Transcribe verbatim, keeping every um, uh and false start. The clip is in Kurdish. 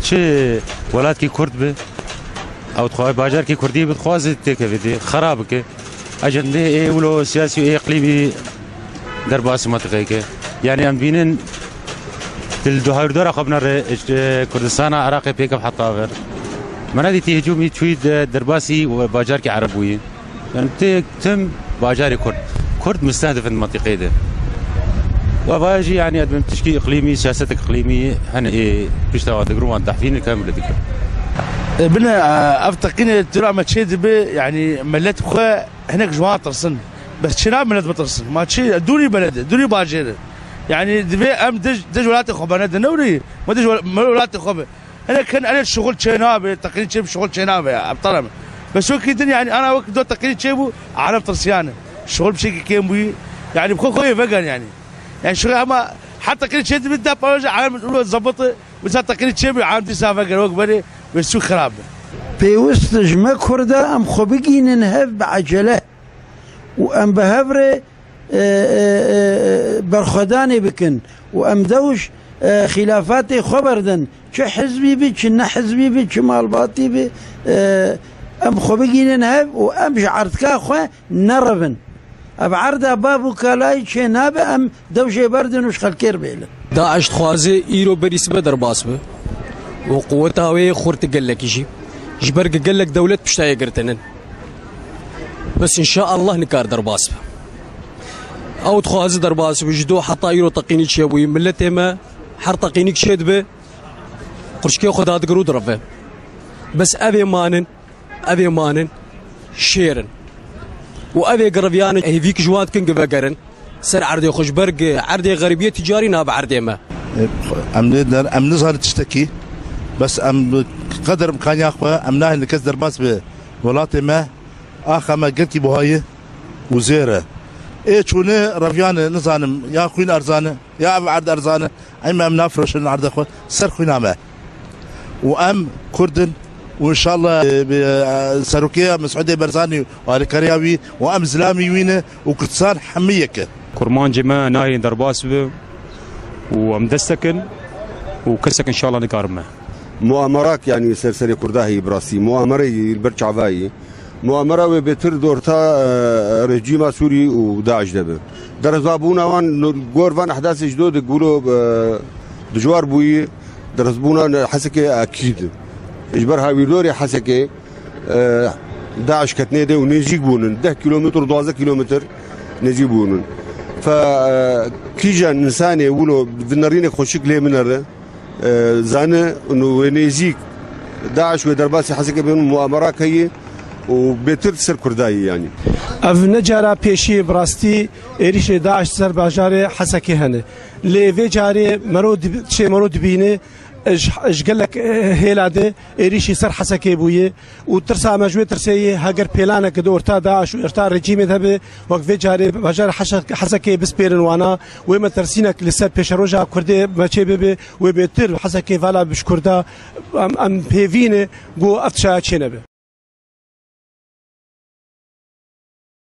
Çi welatkî Kurd bi, ew dixwaze bajarkî Kurdî bi, dixwaze têkevê dê xera bike. Ecendê ê wilo siyasî û ê iqlîmî derbasî metiqeyke. Yani em dibînin di, li duhawîrdora xwe binere, e, Kurdistana Iraqê pêkev heta vir. Me nedîtî hicûmî çûyî de derbasî û bajarkî Ereb bûyî. Yani tê tim bajarê Kurd. Kurd mistehdif in metiqê de. Ve vaya jî yani edibin tişkî iqlîmî, siyasetek iqlîmî hene ê pişta wan digrin wan dehfînin kamil dikin. E, bine, e, ev teqînê tira me çê dibe, yani millet xwe hinek ji wan tirsin. Bes çêna millet bitirsin. Ma çi, dûrî beled e, dûrî bajêr e. Yani divê em dij, dij welatê xwe bene, di newrî, me dij wel-, me welatê xwe be. Hinek hin, elê şixul çê nabe, teqîn çê bi şixul çê nabe ya, ebtal em. Bes wekî din, yani ana wek do teqîn çê bû, alem tirsiyane. Şixul bi şekî kêm bûyî. Yani bi xwe xwe yê vegan yani. Yani şixul ama her teqîn çê dibe, deh pawêje alem û zebit e. Wisa teqînî çê bû, em dîsa veger wek berê, wê sû xirab be. Pêwist ji me Kurda em xwe bigînin hev bi ecele û em bi hev re, e, e, e, berxwedanê bikin û em dewş, e, xîlafatê xwe berdin. Çi hizbî bi, çi ne hizbî bi, çi malbatî bi, e, em xwe bigînin hev û em ji erdka xwe nerevin. Ev erda bav û kalayî çê nabe, em dewşê berdin û ji xelkê re bêlin. DAIŞ dixwaze îro berî sibe derbas be û quweta wê yê xurt gelekî jî. Ji ber ku gelek dewlet pişta yê girtin in. Bes înşaallah nikar derbas be. Ew dixwaze derbas be, ji do heta îro teqînî çêbûyî. Miletê me her teqînîk çêdibe, qurşikê xwe dadigir û direve. Bes ev ê manin. Ev ê manin şêr in. Û ev ê giriviyanin hêvîk ji wan dikin ku vegerin ser erdê xwe, ji ber ku erdê xeribiyê ticarî nabe erdê me. Em lê der, em nizanin tiştekî, bes em bi qeder imkaniya xwe em nahêlin kes derbas bi welatê me. Axa me gelkî buha ye û zêr e. Ê çûne reviyane, nizanim, ya xwîn erzane, ya ev erd erzane, em, em nafiroşin erdê xwe ser xwîna me. Û em Kurd in û înşallah, e, bi, e, serokê Mesûdê Barzanî û alîkariya wî û em zilamî wî ne û Kurdistan hemî yek e. Kurmancê me nahêlin derbas bibe û em destekin û kesek înşallah nikarin me. Muamerak, yanî ser serê Kurda heyî, bi rastî muamereyî li ber çava yî. Muamera wê bêtir di orta, e, rejîma Sûrî û DAIŞ de be. Derbasbûna wan gor van ehdasê ji do de gulo, e, dijwar bûyî, derbasbûna Hesekê ekîd. Ji ber hawîrdorê Hesekê, e, DAIŞ ketnê de û nêzîk bûnin. Deh kîlometr, duwazdeh kîlometr nêzîk bûnin. Fe, e, kîjan însanê wilo bi nerînek xweşik lê binere, e, zane û wê nêzîk DAIŞ wê derbasî Hesekê bin muamera keyî û bêtir ser Kurda yî yanî. Ev ne cara pêşî ye bi rastî êrîşê DAIŞ ser bajarê Hesekê hene. Lê vê carê mero dib-, çê mero dibîne, ji, ji gelek, e, hêla de êrîşî ser Hesekê bûye û tirsa me ji wê tirsê ye, heger pêlanek di orta DAIŞ û orta rejîmê de be, wek vê carê bajarê Heşek-, Hesekê bispêrin wana, wê metirsînek li ser pêşeroja Kurdê me çê bibe, wê bêtir Hesekê vala bi ji Kurda em, em pêvî ne ku ev tişaya çê nebe.